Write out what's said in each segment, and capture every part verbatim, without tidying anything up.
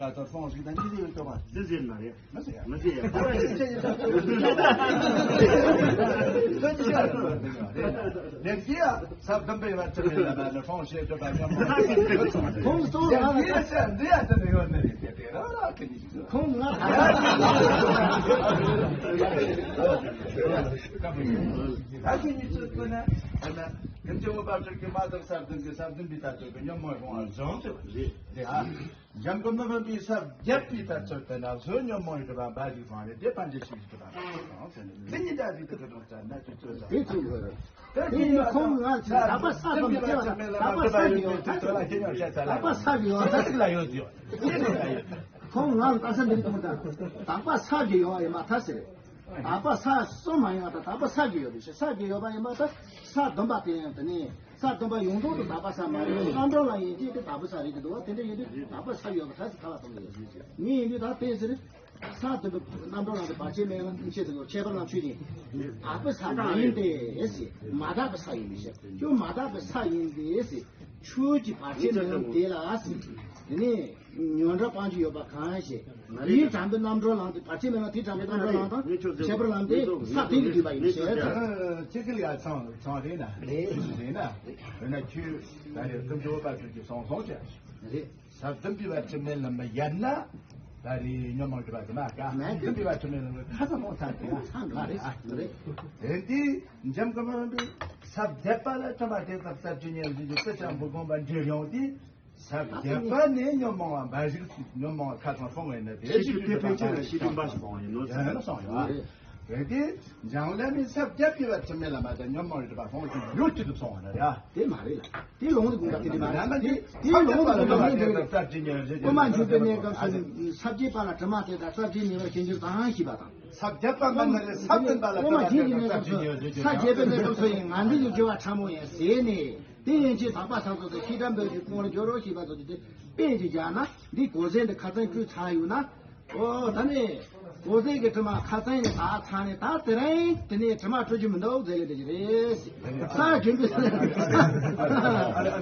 ད་ལྟ་ཧྥོང་ཞིག་དང་ནི་ཡོད་ཀྱང་མ། འདི་ཟེར་ན་རེད། མི་ཟེར་ཡ། མི་ཟེར་ཡ། ལེགས་ཀྱི་ཡ། ས་བདུན་པའི་བར་ཆུ་མེད་ལ་མ་ནི་ཧྥོང་ཞེས་བརྗོད་པ་ཉམས་མ། ཁོང་གཙོ་བོ་ང་ལ་ལེགས་ཀྱི་ཡ། འདི་ཡ་འདི་ནི་ཡོད་ནི་རེད། དེ་རང་རང་གི་ནི་ཁོང་ང་ད་གི་ནི་ཚུལ་ཁོ་ན་ཨ་ན་ཀུན་མཁྱེན་འོད་དཔག་མེད་ཀྱི་མ་དང་ས་བདུན་གྱི་ས་བདུན་པའི་ལྟ་ཚུལ་གྱི་ཉམས་མ་ཧྥོང་ཨ་བྱང་ཆུབ་རེད། དེ་ཨ། འཇམ་མགོན་བླ་མ་པའི་ས་བརྒྱད་པའི་ལྟ་ཚུལ་དེ་ན་བཟོ་ཉོན་མོངས་ཡི་གྲུབ་པ་འབའ་ཞིག་སོང་རེད། དེ་པཎ་ཆེན་ཞིག་གྲུབ་པ་སོང་ཟེར་ནས་འདི་ཉིད་ལྟ་བུའི་ཏི་ཀ་གྲོང་ཚ་ན་ཅི་ཚོད་ལ། དེ་ཚོད་ལ། དེ་ནི་ཁོང་ང་ཚོས་དག་པ་ས་དང་མི་ཐེ་བ་དང་དག་པ་ས་གི་ཡོང་ཐ་ཚིག་ལ་ཡོད་ཡོད་ཐ་ཚིག་ལ་ཡོད་ཡོད། ཁོང་ང་ལ་ས་འདི་གཏོང་དང་དག་པ་ས་གི་ཡོང་ཡོད་མ་ཐ་ཟེར། དག་པ་ས་གསུམ་མ་ཡིན་པ་དང་དག་པ་ས་གི་ཡོད་པའི་ཕྱིར། ས་གི་ཡོད་པ་ཡིན་པ་དང་ས་བདུན་པ་དེ་ཡང་དེ་ནི། ས་བདུན་པ་ཡོངས་རྫོགས་དུ་དག་པ་ས་མ་ཡིན་རྣམ་གྲངས་ལ་ཡིན་གཅིག་དེ་དག་པ་ས་རེད་དེ་འདུག་བ། དེ་འདྲ་ཡིན་དུས་དག་པ་ས་ཡོད་པ་ད་ཟེར་ཁ་བ་གཏོང་གི་ཡོད་ཟེར་གྱི་ངས་ཡིན་དུས་ད་དེ་ཟེར། ས་བདུན་པའི་རྣམ་གྲངས་ལ་དེ་བར་ཆད་མེད་ལ་ཆེད་དུ་ཁྱད་པར་ལ་ཆོས་ཅན། དག་པ་ས་མ་ཡིན་ཏེ་ཟེར། མ་དག་པའི་ས་ཡིན་པའི་ཕྱིར། ཁྱོད་མ་དག་པའི་ས་ཡིན་ཏེ་ཟེར། ཆོས་ཀྱི་བར་ཆད་མེད་ལ་དེ་ལ་ཟེར། དེ་ནས། ཉོན་སྒྲ་སྤང་བྱ་ཡོད་པ་གང་ཞིག་དེའི་དྲང་པོའི་རྣམ་གྲངས་ལའང་དེ་བར་ཆད་མེད་ལ་དེའི་དྲང་པོའི་རྣམ་གྲངས་ལའང་དང་ཁྱད་པར་ལམ་དེ་ས་དེ་ལས་བསྡུས་པ་ཡིན་ཞེས་དང་། ཅི་ཀི་ལ་ཚང་ཚང་རེད་ན། རེད། རེད་ན་ཁྱོད་ད་རེས་ཀུན་འབྱུང་བ་ཁྱོད་ཀྱི་སོང་སོང་ཅེས། རེད། ས་བདུན་པའི་བར་ཆད་མེད་ལམ་མ་ཡར་ན། ད་རེས་ཉོན་མོངས་སྒྲིབ་པ་དེ་མ་དཀའ། མེད། བདུན་པའི་བར་ཆད་མེད་ལམ་ཁ་ཚ་མོ་ཚ་དེ་ཡང་ཚང་མ་རེད། རེད། དེ་འདི་འཇམ་ག་མ་རུང་བའི་ས་བརྒྱད་པ་ལ་དྲི་མ་དེ་དག་ས་ཅི་ཉན་ཟིན་གྱི་ཚེ་ཆང་བུ་གོང་པ་འདྲེ་ཡོང་དེ། ས་བརྒྱད་པ་ནས་ཉོན་མོངས་པ་འབའ་ཞིག་ཉོན་མོངས་པ་ཁ་ཚང་སྤོང་བའི་ནི་དེ་ཤེས་རྒྱུ་དེ་ཕལ་ཆེར་ཤེས་རྒྱུ་འབའ་ཞིག་སྤོང་བ་ཡིན་ནོ་ཟེར་ནས་སོང་ཡོད། རེད་དེ། འཇམ་ལས་མི་ས་བརྒྱད་པའི་བར་ཆད་མེད་ལ་མ་དང་ཉོན་མོངས་རིག་པ་སྤོང་བྱེད་ཡོད་ཀྱི་འདུག་སོང་བ་ན་ར། དེ་མ་རེད་ལ། དེ་ལོང་དུ་དགོངས་པ་དེ་དེ་མ་རེད། དེ་དེ་ལོང་དུ་དགོངས་པ་མེད་འདུག་རེད། དབུ་མ་འཇུག་པའི་གནས་སྐབས་སུ་ས་བརྒྱད་པ་ལ་དྲི་མ་དེ་དག་ས་བཅད་ཉེ་བར་ཞི་འགྱུར་དང་ཞེས་པ་དང་། ས་བརྒྱད་པ་མ་ནི་ས་བདུན་པ་ལ་དྲི་མ་དེ་དག་ས་བཅད་ཉེ་བར་ཞི་འགྱུར། ས་བརྒྱད་པའི་གནས་སྐབས་སུ་ཡིན་ང་འཛིན་གྱི་སྦྱོར་བ་ཕྲ་མོ་ཡང་ཟད་ནས། དེ་ཡན་ཆད་དག་པ་ས་སོགས་སུ་ཤེས་སྒྲ་འབོད་ཀྱི་སྐོར་སྦྱོར་རོ་ཞེས་པ་སོགས་ཀྱི་དཔེ་ཅིག་སྦྱར་ན་འདི་གོ་ཟན་འདི་ཁ་ཚན་བཀོད་ཚར་ཡོད་ན། ཨོ་ད་ནི་གོ་ཟན་གྱི་དྲི་མ་ཁ་ཚན་ནས་དག་ཚར་ནས་ད་དེ་རིང་དེ་ནས་དྲི་མ་བཀྲུ་རྒྱུ་མི་འདུག་ཟེར་ལེ་དེ་ཅི་རེད། ས་རྒྱུན་པའི་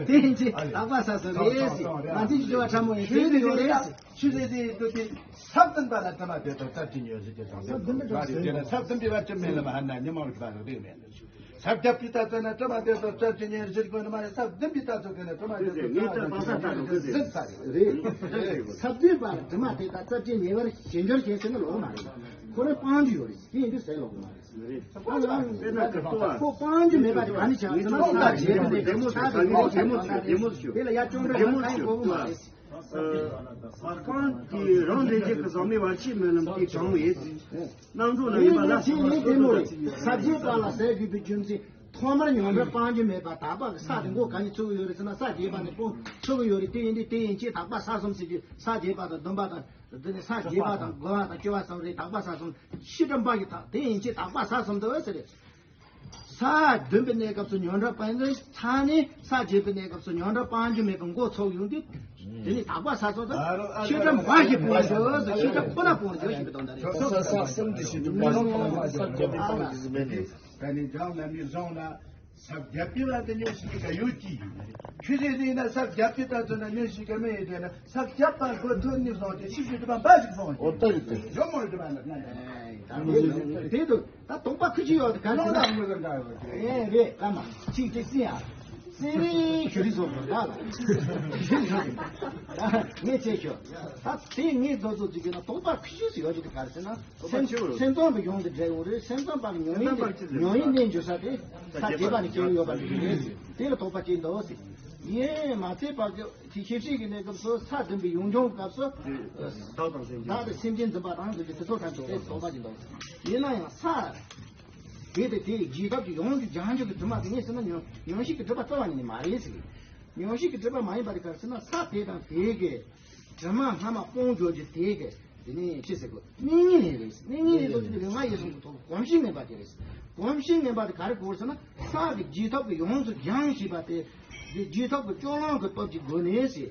དེ་ཡན་ཆད་དག་པ་ས་སོགས་རེད། ང་ཚོའི་སྦྱོར་བ་ཕྲ་མོ་ཡིན་ཟེར་དེ་ཡོད་རེད། ཆུ་ཟད་དེ་ཡིན་དུས་དེ་ས་བདུན་པ་ལ་དྲི་མ་དེ་དག་ས་བཅད་ཉེ་བར་ཞི་འགྱུར་དང་། ས་བདུན་པའི་བར་ཆད་མེད་ལམ་ཧ་ན་ཉོན་མོངས་རིག་པ་ལ་རིག་མེད། ས་བརྒྱད་པའི་ལྟ་ཚུལ་ན་དྲི་མ་དེ་དག་ས་བཅད་ཉེ་བར་ཞི་འགྱུར་ནི་མ་རེད། ས་བདུན་པའི་ལྟ་ཚུལ་གྱི་ནི་དྲི་མ་དེ་དག་ས་བཅད་ཉེ་བར་ཟད་ས་རེད། རེད། ས་བདུན་པ་དྲི་མ་དེ་དག་ས་བཅད་ཉེ་བར་ཞི་འགྱུར་བྱེད་ཟེར་ནི་ལོག་མ་རེད། ཁོ་རང་སྤང་རྒྱུ་ཡོད་རེད། དེ་ཡིན་དུས་ཟེར་ལོག་མ་རེད། ཁོ་སྤང་རྒྱུ་མེད་པ་དེ་ག་ནས་ཆགས་ཟེར་ན་ས་བརྒྱད་པའི་ལྟ་ཚུལ་ས་བརྒྱད་པའི་ལྟ་ཚུལ་དེ་ལ་ཡ་ཅོང་འདྲ་ཡང་ཁ་ཡིན་གོ་གི་མ་རེད། སྤང་གི་རང་ལས་བྱེད་ཀྱི་ཟག་མེད་བར་ཆད་མེད་ལམ་དེ་དྲང་བས། རྣམ་གྲོལ་ལ་ཡིན་པ་ལ་ངས་ངས་དེ་མོ་རེད། ས་བརྒྱད་པ་ལ་ཟད་དགོས་པའི་རྒྱུ་མཚན་ཐོག་མར་ཉོན་སྒྲ་སྤང་རྒྱུ་མེད་པ་དག་པ་གི་ས་དེ་མགོ་ག་ནས་ཚུགས་ཀྱི་ཡོད་རེད་ཟེར་ན་ས་བརྒྱད་པ་ནས་སྤོ་ཚུགས་ཀྱི་ཡོད་རེད། དེ་ཡིན་དུས་དེ་ཡན་ཆད་དག་པ་ས་གསུམ་ཟེར་རྒྱུ་ས་བརྒྱད་པ་དང་བདུན་པ་དང་འདི་ནས་ས་བརྒྱད་པ་དང་དགུ་པ་དང་བཅུ་པ་གསུམ་རེད། དག་པ་ས་གསུམ་ཤེས་སྒྲ་འབའ་ཞིག་དག་དེ་ཡན་ཆད་དག་པ་ས་གསུམ་དུ་ཟེར་རེད། ས་བདུན་པའི་གནས་སྐབས་སུ་ཉོན་སྒྲ་སྤང་རྒྱུ་ཚར་ནས་ས་བརྒྱད་པའི་གནས་སྐབས་སུ་ཉོན་སྒྲ་སྤང་རྒྱུ་མེད་པའི་མགོ་ཚུགས་ཡོང་དུས། དེ་ནས་དག་པ་ས་གསུམ་དུ་ཤེས་སྒྲ་འབའ་ཞིག་སྤོང་རྒྱུ་ཟེར། ཤེས་སྒྲ་ཁོ་ན་སྤོང་རྒྱུ་ཞེས་པའི་དོན་དག་རེད། ས་ས་གསུམ་དུ་ཤེས་སྒྲ་འབའ་ཞིག་སྤོང་རྒྱུ་ཟེར་མེད་ནས། ད་ནི་འཇམ་ལམ་མི་བཟང་ན་ས་བརྒྱད་པའི་བར་དུ་ཉོན་ཤེས་ཀྱི་ག་ཡོད་ཀྱི་ཡིན་ན་རེད། ཆུ་ཟད་ཟིན་ན་ས་བརྒྱད་པའི་ལྟ་ཚུལ་ན་ཉོན་ཤེས་ཀྱི་མེད་ཡོད་དེ་ན་ས་བརྒྱད་པ་མགོ་ཐོན་ནས་བཟུང་སྟེ་ཤེས་སྒྲ་འབའ་ཞིག་སྤོང་རྒྱུ། འོ་ད་རེད་དེ། ཇོ་མོ་རེད་པ་ན་ན་ན། དེ་དུ། ད་དོགས་པ་ཁུ་ཆུ་ཡོད་དེ་ག་ཚོད་ན་དངོས་ལ་འདྲ་ཡོད་ཀྱི་རེད། ཨེ་རེད་ཀ་མ་ཅིག་ཅིག་སྲིད་ཡ། སྲིད་རེད་ཞུ་རི་སོགས་པ་འདྲ་ལ། ཞུ་རི་སོགས་པ་ངས་བྱས་ཞོ། ད་དེ་ངས་རྡོ་རྡོ་ཅིག་གི་ན་དོགས་པ་ཁུ་ཆུ་ཞིག་ཡོད་ཀྱི་དེ་ག་རེ་ཟེར་ན། སེམས་སེམས་ཙམ་དུ་ཡོང་དེ་འདྲ་ཡོང་རེད། སེམས་ཙམ་པ་གི་ཉོན་ཡིན་དེ་ཉོན་ཡིན་གནས་འཇོག་ས་དེ་ས་བརྒྱད་པ་ནས་སྐྱེ་ཡོད་པ་ནི་རེད། དེ་ལ་དོགས་པ་སྐྱེ་འདུག་ཟེར། ཡིན་མ་ཚད་པ་གི། དེ་ཤེས་བྱེད་ཀྱི་གནས་སྐབས་སུ་ས་བདུན་པའི་ཡོངས་སྦྱོང་སྐབས་སུ། བདག་དང་སེམས་ཅན། བདག་དང་སེམས་ཅན་འཛིན་པ་དང་འཛིན་གྱི་དེ་ཚོ་ཐམས་ཅད་དེ་དོགས་པ་ཅིག་འདུག་ཡིན་ན་ཡང་ས། དེ་དེ་དེའི་རྒྱས་ཐབས་ཀྱི་ཡོངས་ཀྱི་སྦྱང་རྒྱུ་གི་དྲི་མ་དེ་ངས་ཟེར་ན་ཉོན་ཉོན་ཤེས་ཀྱི་སྒྲིབ་པ་རྩ་བ་ཉིད་ནས་མ་རེད་ཟེར་གི། ཉོན་ཤེས་ཀྱི་སྒྲིབ་པ་མ་ཡིན་པ་དེ་ག་རེ་ཟེར་ན་ས་དེ་དང་དེའི་གི་དྲི་མ་སྔ་མ་སྤོང་འཇོག་རྒྱུ་དེའི་གི། དེ་ནས་ཅི་ཟེར་དགོས། གནས་ངེས་ལེགས་རེད། གནས་ངེས་ལེགས་ལོ་དེ་ལས་ང་ཡེ་སོང་གི་ཐོག་གོམས་གཤིས་ངན་པ་དེ་རེད། གོམས་གཤིས་ངན་པ་དེ་ག་རེ་དགོས་ཟེར་ན་ས་གི་རྒྱས་ཐབས་ཀྱི་ཡོངས་སུ་སྦྱང་ཞེས་པ་དེ། རྒྱས་ཐབས་ཀྱི་སྤྱོད་ལམ་གྱི་སྟོབས་ཀྱི་སྒོ་ནས་ཟེར།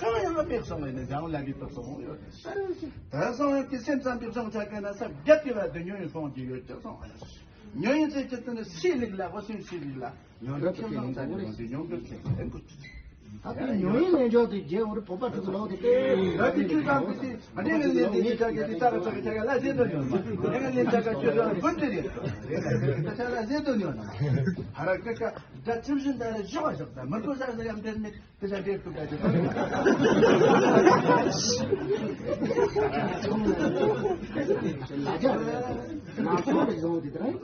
གང་ཡང་མེད་སོང་བས་ནས་འཇང་ལ་བི་ཏོག་སོང་ཡོད། ད་སོང་ཡང་དེ་སེམས་ཙམ་པའི་སོང་ཆ་གན་ན་ས་རྒྱབ་ཀྱི་བ་དུ་ཉོ་ཡིན་སོང་གི་ཡོད་ཀྱང་སོང་ཡང་ཉོ་ཡིན་ཚེ་ཅི་ཏུ་ནི་སྲིད་ལིག་ལ་འོ་སེམས་སྲིད་ལིག་ལ་ཉོ་འདོད་ཁྱིམ་ཚང་ཚ་ཉོ་འདོད་ཉོ་འདོད་ཁྱིམ་ཚང་ལེན་དགོས། ད་དེ་ཉོ་ཡིན་ལེན་འཇོག་དེ་རྒྱལ་འུ་རུ་བོད་པ་ཕྲུ་གུ་ལོག་དེ་ད་དེ་ཁྱོད་ཀྱང་དེ་དེ་ཨ་ནེ་ལེན་ལེན་དེ་དེ་ཆ་གི་དེ་ད་ག་ཚ་གི་ཆ་ག་ལ་ཟེར་དོ་ཉོ་ནི་མ་ཨ་ནེ་ལེན་ཆ་ག་ཁྱོད་ཀྱང་ཀུན་དེ་རེད། ད་ཆ་ལ་ཟེར་དོ་ཉོ་ནི་མ་ཧ་ར་ཀ་ཀ་ད་ཁྱིམ་བཞིན་ད་རེ་བཞག་བཞག་ད་མི་ཁོ་ས་ཟེར་ཡང་དེ་མེད། དེ་ཆ་དེ་ཐུག་ད་དེ་ད་ལ་རྒྱ་ང་ཚོ་རེ་བཟང་དེ་ད་རེད།